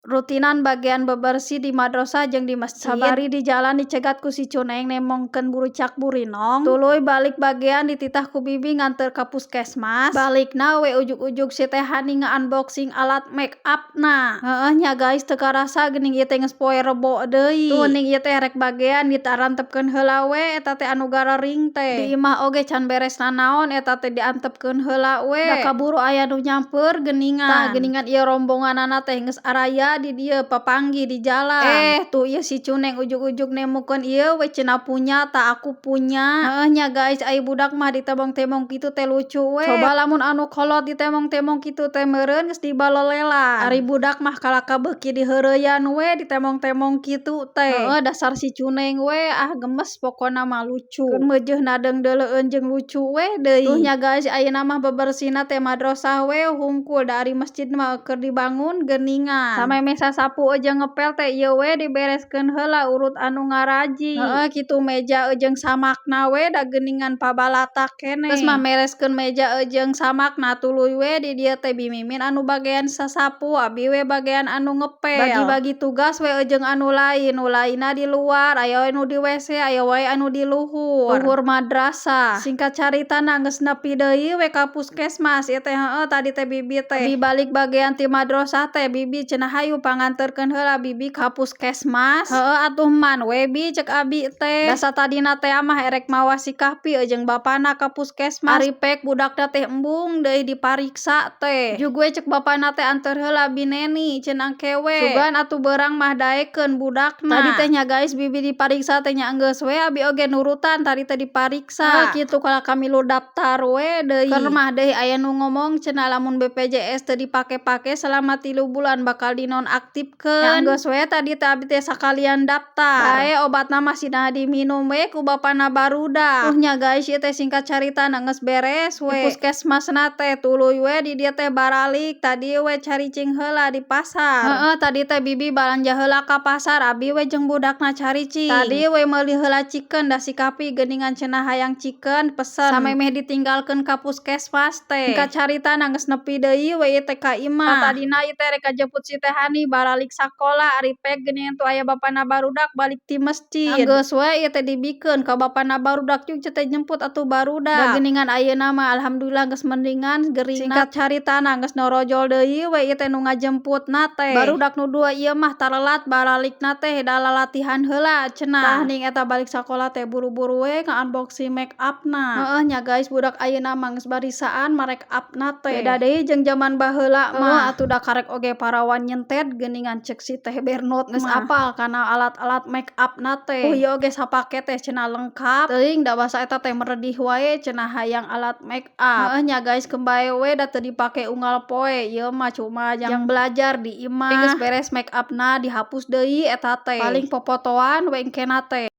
Rutinan bagian bebersih di madrasah jeung di masjid. Sabari di jalan dicegat ku si Cuneng nemongkeun burucak burinong. Tuluy balik bagian dititah ku bibi nganteur ka puskesmas. Balikna we ujug-ujug si Teh Hani nga-unboxing alat make up-na. Heueuh nya, guys, teu karasa geuning ieu teh geus poe Rebo deui. Tuh ning ieu teh rek bagean ditarantepkeun heula we eta teh anu gararing teh. Di imah oge can beres nanaon, eta teh diantepkeun heula we. Da kaburu aya nu nyamper geuningan. Tah, geuningan ieu rombonganana teh geus araya di dieu papanggih di jalan. Eh, tuh ieu si Cuneng ujug-ujug nemukeun ieu we, cenah punya tah, aku punya. Heueuh nya, guys, ai budak mah ditembong-tembong kitu teh lucu we. Coba lamun anu kolot ditembong-tembong kitu teh meureun geus dibalolelan. Ari budak mah kalaka beuki diheureuyaan we ditembong-tembong kitu teh. Heueuh, dasar si Cuneng we, ah, gemes pokona mah, lucu. Keun meujeuhna deungdeuleun jeung lucu we deui. Tuh nya, guys, ayeuna mah bebersihna teh madrasah we hungkul, da ari masjid mah keur dibangun geuningan. Samemeh sasapu jeung ngepel teh ieu we dibereskeun heula urut anu ngaraji. Heueuh, kitu meja jeung samakna we, da geuningan pabalatak keneh. Geus mah mereskeun meja jeung samakna, tuluy we di dieu teh Bi Mimin anu bagean sasapu, abi we bagean anu ngepel. Bagi-bagi tugas we jeung anu lain, nu lainna di luar, aya we nu di WC, aya wae anu di luhur, luhur madrasah. Singkat caritana, geus nepi deui we ka puskesmas ieu teh. Heueuh, tadi teh bibi teh bi balik bagean ti madrasah teh, bibi cenah hayu panganterkeun heula bibi ka puskesmas. "Heueuh atuh, man we, Bi," cek abi teh. Da satadina teh mah erek mawa si Kahfi jeung bapana ka puskesmas. Ari pek budakna teh embung deui dipariksa teh. Jug we cek bapana teh, "Anteur heula Bi Neni," cenah kewe. Sugan atuh beurang mah daekeun budakna. Tadi teh nya, guys, bibi dipariksa teh nya enggeus we abi oge nurutan tadi teh dipariksa. Heuh, kitu kalah kamilu daftar we deui. Keur mah deui aya nu ngomong cenah lamun BPJS teu dipake-pake selama 3 bulan bakal dinonaktifkeun. Nya enggeus we tadi teh abi teh sakalian daftar. Bae obatna masih diminum we ku bapana barudak. Tuh nya, guys, ieu teh singkat carita geus beres we di puskesmasna teh, tuluy we di dieu teh baralik. Tadi we caricing heula di pasar. Heueuh, tadi teh bibi balanja heula ka pasar, abi we jeung budakna caricing. Tadi we meuli heula chicken, da si Kahfi geuningan cenah hayang chicken pesen. Samemeh ditinggalkeun ka puskesmas teh. Singkat carita, geus nepi deui we ieu teh ka imah. Tadina ieu teh rek ngajemput si Teh Hani baralik sakola, ari pek geuningan tuh aya bapana barudak balik ti masjid. Geus we ieu teh dibikeun ka bapana barudak, jug teh jemput atuh barudak. Da geuningan ayeuna mah alhamdulillah geus mendingan geuringna. Singkat caritana, geus norojol deui we ieu teh nu ngajemputna teh. Barudak nu dua ieu mah tarelat baralikna teh, da lalatihan heula cenah. Tah ning eta balik sakola teh buru-buru we nga-unboxing make up-na. Heueuh nya, guys, budak ayeuna mah geus barisaan make up-na teh. Beda deui jeung jaman baheula mah. Heueuh atuh, da karek oge parawan nyentet geuningan ceuk si Teh Bernot. Geus apal kana alat-alat make up-na teh. Ieu oge sapaket teh cenah lengkap. Teuing da basa eta teh meredih wae cenah hayang alat make up. Heueuh nya, guys, keun bae we da teu dipake unggal poe ieu mah, cuma jang belajar di imah. Geus beres make up-na dihapus deui eta teh. Paling popotoan we engkena teh.